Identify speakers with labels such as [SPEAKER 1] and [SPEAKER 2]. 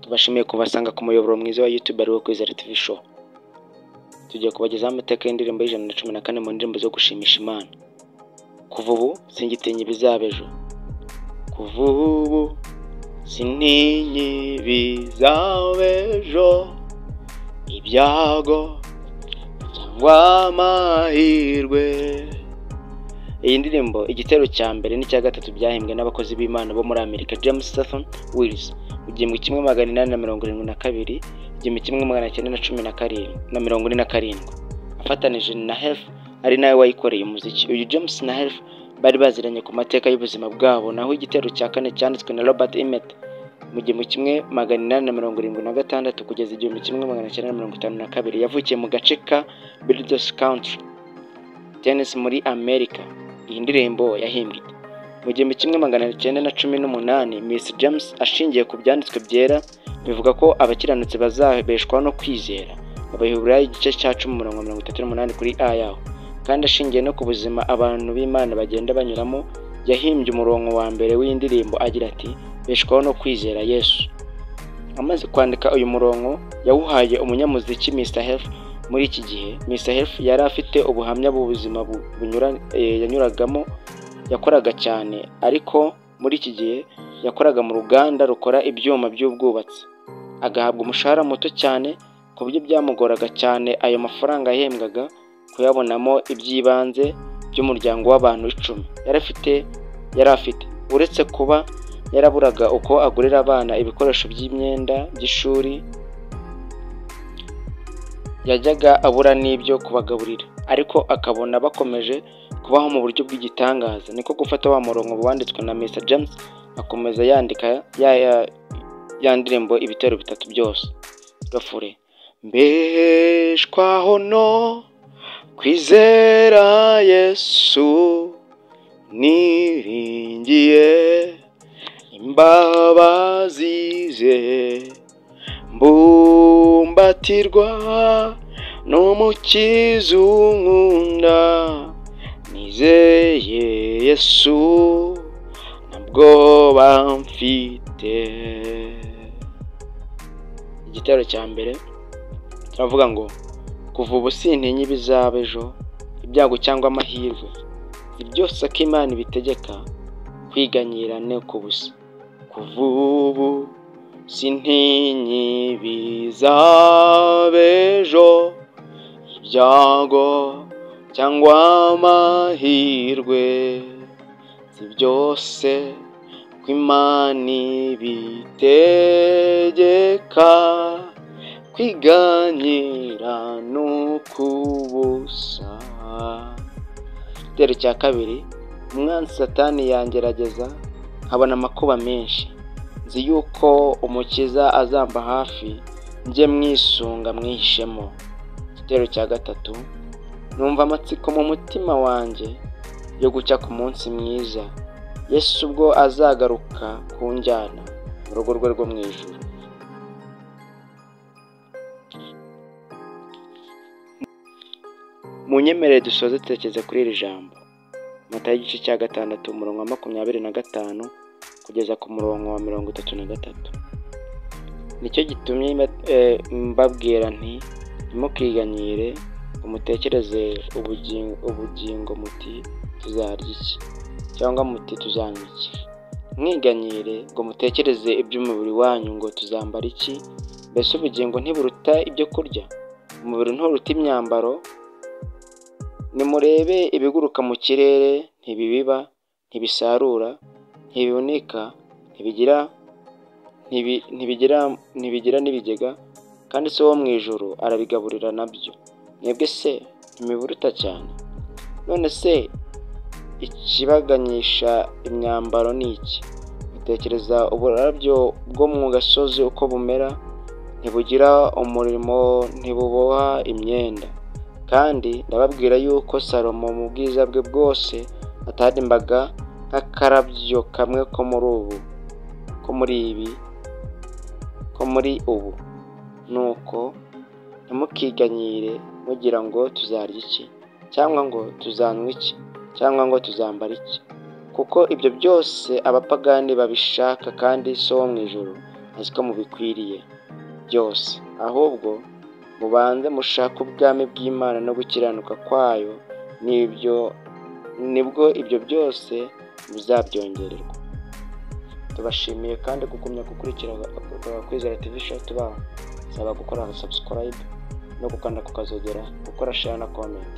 [SPEAKER 1] Tubashimiye kubasanga ku muyoboro mwiza wa YouTube ariwo Kwizera TV Show. Tugiye kubagezaho amateka y'indirimbo y'114 mu ndirimbo zo gushimisha Imana. Kuva ubu singitinya ibizaba ejo. Kuva ubu sintinya ibizaba ejo, ibyago cyangwa amahirwe. Iyi ndirimbo igitero cya mbere n'icya gatatu byahimbwe n'abakozi b'Imana bo muri Amerika James Sutton Wills mu 1872, 1917 na 47, afatanije na Heath ari nawe wayikoreye umuziki. Uyu James na Heath bari baziranye ku mateka y'ubuzima bwabo. Naho igitero cya kane cyanditswe na Robert Emmet mu 1876 kugeza 1952. Yavukiye mu gace ka Bridges Country, Tennessee muri Amerika. Iyi ndirimbo yahimbwe mu 1918. Miss James ashingiye ku byanditswe byera bivuga ko abakiranutsi bazabeshwaho no kwizera, Abaheburayo igice cya 10 umurongo 38 kuri A yaho, kandi ashingiye no ku buzima abantu b'Imana bagenda banyuramo, yahimbye umurongo wa mbere w'indirimbo agira ati: beshwaho no kwizera Yesu. Amaze kwandika uyu murongo yawuhaye umunyamuziki Mr. Heath. Muri iki gihe Mr. Heath yari afite ubuhamya bw'ubuzima yanyuragamo. Yakoraga cyane, ariko muri iki gihe yakoraga mu ruganda rukora ibyuma by'ubwubatsi, agahabwa umushahara muto cyane ku buryo byamugoraga cyane ayo mafaranga yahembwaga kuyabonamo iby'ibanze by'umuryango w'abantu 10 yari afite. Uretse kuba yaraburaga uko agurira abana ibikoresho by'imyenda by'ishuri, yajyaga abura n'ibyo kubagaburira, ariko akabona bakomeje kubaho mu buryo bw'igitangaza. Niko gufata wa murongo wanditswe na Mr. James akomeza yandika ya ndirimbo ibitero bitatu byose. Gafure: mbeshwaho no kwizera Yesu, niringiye imbabazi ze, mbumbatirwa n'umukiza unkunda, nizeye Yesu ntabwo bamfite. Igitero cya mbere turavuga ngo: kuva ubu sintinya ibizaba ejo, ibyago cyangwa amahirwe, byose ko Imana ibitegeka, kwiganyira ni kubusa. Kuva ubu sintinya ibizaba ejo, ibyago cyangwa amahirwe, si byose ko Imana ibitegeka, kwiganyira ni ukubusa. Igitero cya kabiri: umwanzi Satani yangerageza nkabona amakuba menshi, nzi yuko umukiza azamba hafi, njye mwisunga mwihishemo. Igitero cya gatatu: numva amatsiko mu mutima wanjye yo gucya ku munsi mwiza, Yesu ubwo azagaruka kunjyana mu rugo rwe rwo mu ijuru. Munyemerere dusoze dutekereza kuri iri jambo. Matayo igice cya 6 umurongo wa 25 kugeza ku murongo wa 33. Nicyo gitumye mbabwira nti: ntimukiganyire ngo mutekereze ubugingo muti tuzarya iki, cyangwa muti tuzanywa iki. Mwiganyire ngo mutekereze iby'umubiri wanyu ngo tuzambara iki. Mbese ubugingo ntiburuta ibyo kurya? Umubiri nturuta imyambaro? Nimurebe ibiguruka mu kirere, ntibibiba, ntibisarura, ntibihunika, ntibigira n'ibigega, kandi se wo mu ijuru arabigaburira nabyo. Mwebwe se ntimubiruta cyane? None se ikibaganyisha imyambaro ni iki? Mutekereza uburabyo bwo mu gasozi uko bumera, ntibugira umurimo, ntibuboha imyenda. Kandi ndababwira yuko Salomo mu bwiza bwe bwose atarimbaga nk'akarabyo kamwe ko muri ubu. Nuko ntimukiganyire mugira ngo tuzarya iki, cyangwa ngo tuzanywa iki, cyangwa ngo tuzambara iki, kuko ibyo byose abapagani babishaka, kandi So wo mu ijuru Azi ko mubikwiriye byose. Ahubwo mubanze mushake ubwami bw'Imana no gukiranuka kwayo, n'ibyo nibwo ibyo byose muzabyongererwa. Tubashimiye kandi gukumya gukurikira Kwizera TV Show, tubasaba gukora subscribe no gukanda ku kazogera, gukora share na comment.